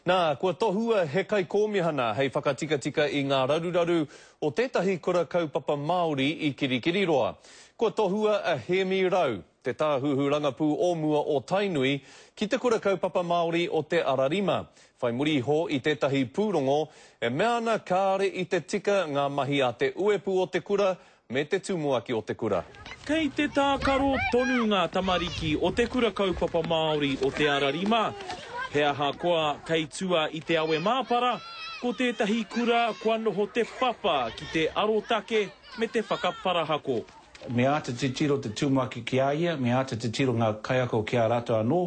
Nā, kua tohua he kaikōmihana hei whakatikatika i ngā raruraru o tētahi kura kaupapa Māori i Kirikiriroa. Kua tohua a Hēmi Rau, te tāhuhu rangapū o mua o Tainui, ki te kura kaupapa Māori o Te Ararima, whai muri iho i tētahi pūrongo e mea ana kāre i te tika ngā mahi a te uepu o te kura me te tumuaki o te kura. Kei te tākaro tonu ngā tamariki o Te Kura Kaupapa Māori o Te Ararima. He ahakoa kei tua i te awe māpara, ko tētahi kura kua noho te papa ki te arotake me te whakaparahako. Me āta titiro te tumuaki ki a ia, me āta titiro ngā kaiako ki a rātou anō,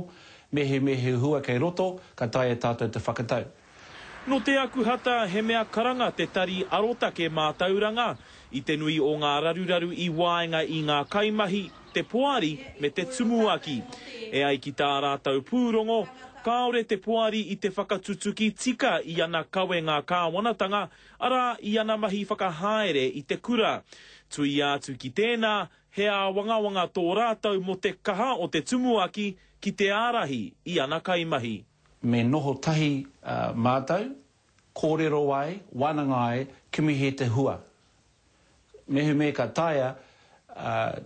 mehemea he hua kei roto, ka taea e tātou te whakatau. Nō te Akuhata he mea karanga te Tari Arotake Mātauranga i te nui o ngā raruraru i waenga i ngā kaimahi, te poari me te tumuaki. E ai ki tā rātou pūrongo, kāore te poari i te whakatutuki tika i ana kawenga kāwanatanga, arā, i ana mahi whakahaere i te kura. Tuia atu ki tēnā, he āwangawanga tō rātou mō te kaha o te tumuaki ki te ārahi i ana kaimahi. Me noho tahi mātou, kōrero ai, wānanga ai, kimihia te hua. Mehemea ka taea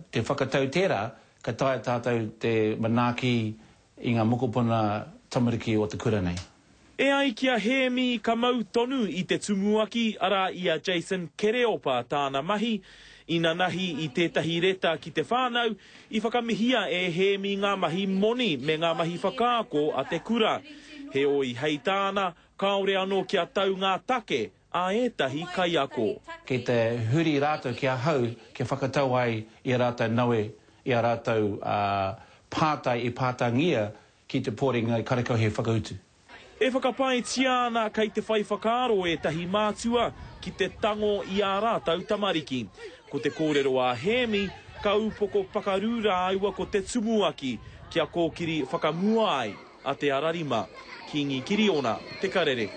te whakatau tērā, ka taea tātou te manaaki i ngā mokopuna tamariki o te kura nei. E ai ki a Hēmi, ka mau tonu i te tumuaki, arā i a Jason Kereopa tāna mahi. Inanahi i tētahi reta ki te whānau, I whakamihia e Hēmi ngā mahi moni me ngā mahi whakaako a te kura. Heoi, hei tāna, kāore anō kia tau ngā take a ētahi kaiako. Kei te huri rātou ki ahau kia whakatau ai i a rātou nawe, i a rātou pātai i pātangia ki te poari engari karekau he whakautu. E whakapaetia ana kei te whai whakaaro ētahi mātua ki te tango i ā rātou tamariki. Ko te kōrero a Hēmi, ka upoko pakarū rāua ko te tumuaki kia kōkiri whakamua ai a Te Ararima. Kīngi Kiriona, Te Karere.